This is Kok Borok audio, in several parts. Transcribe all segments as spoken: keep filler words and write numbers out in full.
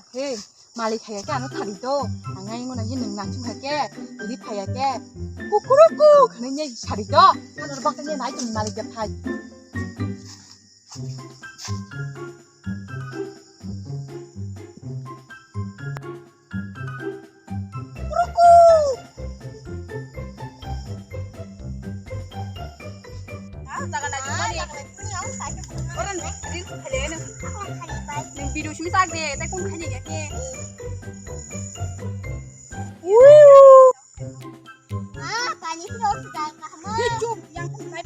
Hey, malik hai ke ano thari do. Ang ai ngono ye nung nang ching hai ke. Ri phai ke. Kukuruku khani ye sari do. Ano bak ye nai tong malik de phai. Kukuruku. Ah, jaga nai tong mani. Oro reels khailai no. Nung video simi sak de, tai kung khaini ya ke. Ah, pani siro sujai kahmo. Hey, chup, yang kung khai.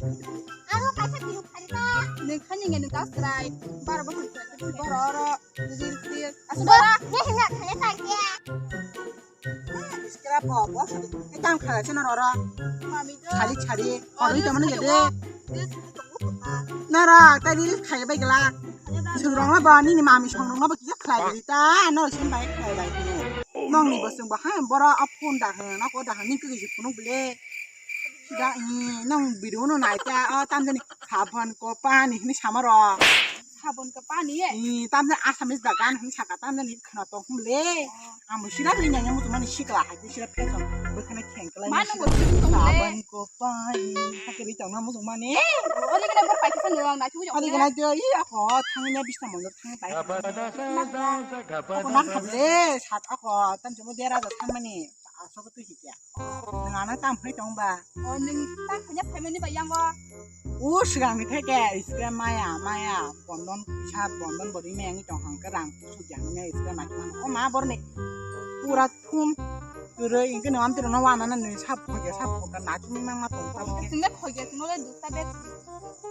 Aro kaisa video khaini ta. Nung khaini ya nung ta srai. Baro bosor srai. Boro oro reels reels. Asu boro. Ye hina khaini ta ya. Iskra po, bo sadi. E tam khala chana rora. Mami do. Chali chali. Kono ito mani gede. Nara, tadi kaya bai gela. Surong la ba ni ni mami song rong la ba kiya khlai ta. No sin bai khlai bai. Nong ni bosong ba ha bora a phone da ha na ko da ha ni kiji phone bele. Sida ni nong video no nai ta. O tam jani sabon ko pani ni samaro. Sabon ka pani ye? Ih, tamjani Assamese da gan hwn saka, tamjani khna tong hwn le. Oh. Amo sira ri nyanya mutu mani sikla hai, sira fashion, bo khna kheng kala. Manu bo sing tong le. Sabon ko pani, hakhe ri tong na mutu mani. Oli gana bo paisa sa nang na chu. Oli gana jo, i ako, thangnya bisa mondor thang pai. Ako nan khap le, sat ako, tam jamo dera da thang mani. Asok tu hikya. Nang ano tam phai tong ba. O nung tam phai phai mani ba yang o. U sigang ni theke iskre maya maya bondon sa bondon bori me yang tong hang ke rang tu su jang ne iskre ma ma. O ma bor ne. Pura thum. Turo ingke no am turo no wana na nung sap khoge sap khoge na chumi ma ma tong tam ke. Sing le khoge sing le du ta bet.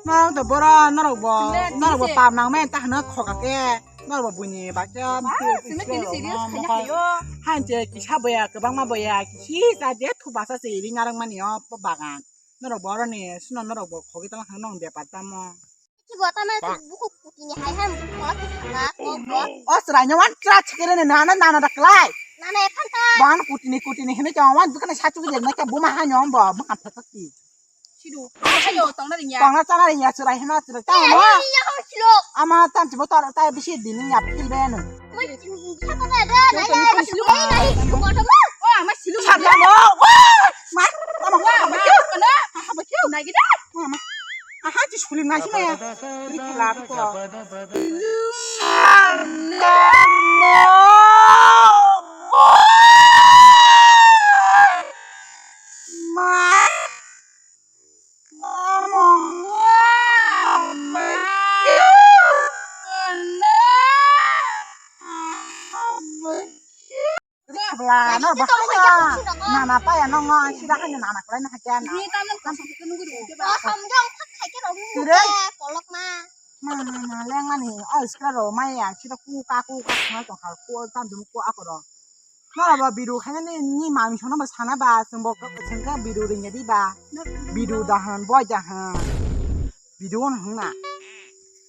Norok to boro norok bo norok bo pap nang me ta hano khoga ke norok bo buini ba ke. Sini serious khaina khayo. Hanje kisa boya kwbangma boya kisi ta je thu basa se ring arang mani o bagan. Norok boro ni sino norok bo khogi tong hang nong bepar tamo. Ki bo tamo buku kuti ni hai hai kola ki saka. O srai nyawan tra chikere ne nana nana da klai. Nana e phanta. Ban kuti ni kuti ni hene jawan dukane satu je na ke buma ha nyom bo buma phakti. Sidu. Ayo, tongna ringya. Tongna chana ringya, chwrai hino, chwrai. Tamo. Iya, iya, iya, silo. Ama tam chibo tor tai bisi dini ya phil be no. Mai chibu saka da da, nai nai, silu. Nai nai, silu ko tamo. O, ama silu. Saka mo. Wa! Ma, ama wa, ma, kana? Aha, ba kyo. Nai gida. Wa, ma. Aha, chi suli nai sima ya. Ri phala ko. Ma. Bla, no, bahai ya. Nana pa ya, no, no, sida hanya nana kalian hanya na. Ini kan yang kosong itu nunggu di. Kosong dong, pakai ke dong. Sudah. Kolok mah. Ma, ma, ma, leng mani, o iskra ro, mai ya, sida ku ka, ku ka, ku ka, ku ka, ku tam dum ku ako ro. No, ba biru khaina ni, ni mami sono ba sana ba, sengbo, sengka biru ringya di ba. Biru dahan, boy dahan. Biru no hung na.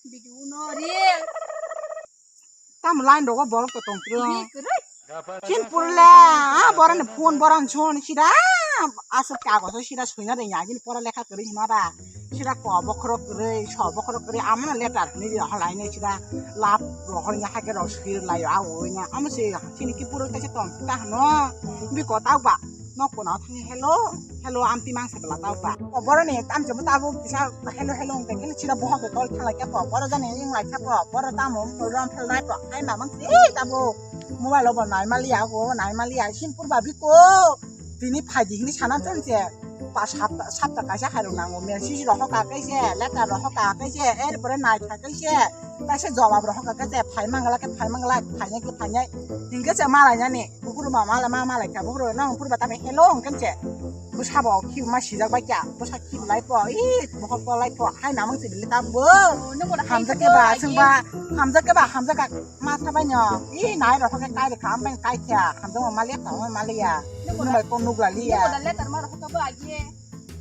Biru no ri. Tam line rogo bolok to tong kro. Ri kre. Chin purle, ah, boran phone boran chon sida, asuk kagoso sida suina de ya, gini pora lekha kri hima da. Sida ko bokhro kri, so bokhro kri, amana letter ni di halai ne sida lap rohor nya hake ro sir lai a o nya, am se chini ki puro ta se tong ta no, bi ko ta ba, no ko na thang hello, hello, amti mang se bla ta ba. O boroni tam je ta bo kisa hello, hello, te kini sida bohok ke call thala ke po, boro jani ing lai ke po, boro tamo rom phel nai po, ai mamang si ta bo. Mobile o bo nai maliya, o nai maliya, simpur ba biko. Tini phaidi hini sana chonse. Pa sapta, sapta kaisa hairok nango, message rok hoka kaise, letter rok hoka kaise, erpore naitha kaise, kaisa jawab rok hoka kaise, phai mangla ke phai mangla, phainai ke phainai. Hingke se malai nani, bukuru ma mala ma malai kha, bukuru nang bukuru ba tame hello hingke se. Bwsa bo khibi ma sijak bai kya, bwsa khibi lai po, ih, bokhok po lai po, hai namang se bili ta bo. Hamjak ke ba, sing ba, hamjak ke ba, hamjak ka, ma sa bai no, ih, nai rok ke kai de kham bai kai kya, hamjak ma maliya, kham ma maliya, nung bai ko nugla liya. Nung da letter ma rok ka ba ye.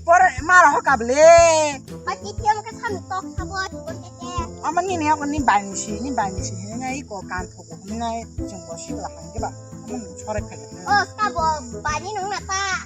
Por ma rok ka ble. Ba ti kya mo ka sam tok sa bo, ti ko ke ke. Ama ni ne ko ni bai ni si, ni bai ni si, ni ngai ko kan thok ko, ni ngai jeng ko si la hang ke ba, ni sore khai. O, ka bo, ba ni nung na ta.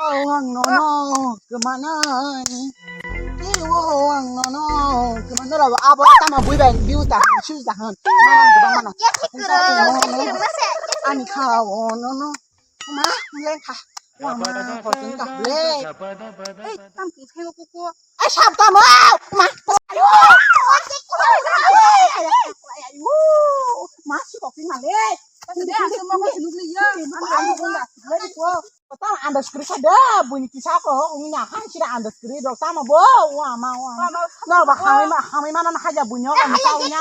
Oh, ang no no, kemanai. Iyo, ang no no, kemanai lo, abo tama bui bai, biu ta, sui ta han. Mana, mana. Ani kha, oh no no. Ma, len kha. Wa ma, ko tin ka le. Ei, tam tu thai ko ko. Ai, sab ta ma. Ma. Ayo. Ma, si ko tin ma le. Kota andas kri kha da, buini kisa ko, ungni na khan sira andas kri rok tamo bo, wa ma, wa ma. No ba hamai ma, hamai ma na haja buini ko, misa unya.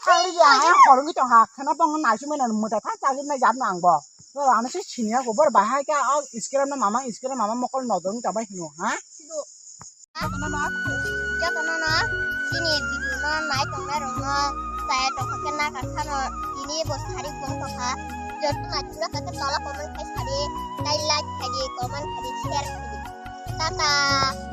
Thangli ya, ai horong ki tong ha, khana bong na sumai na muta tha chali na jab nang bo. No ano se sini ko bor bahai ka, o iskira na mama, iskira mama mokol no dong ta bai hino, ha? Jotono no chini video no nai tongnai rok no chaya tongkha khe na kha no tini bo sari bong tongkha. Joto nai chura kha khe tola comment khai sari, tai like khai di, comment khai di, share khai di. Tata.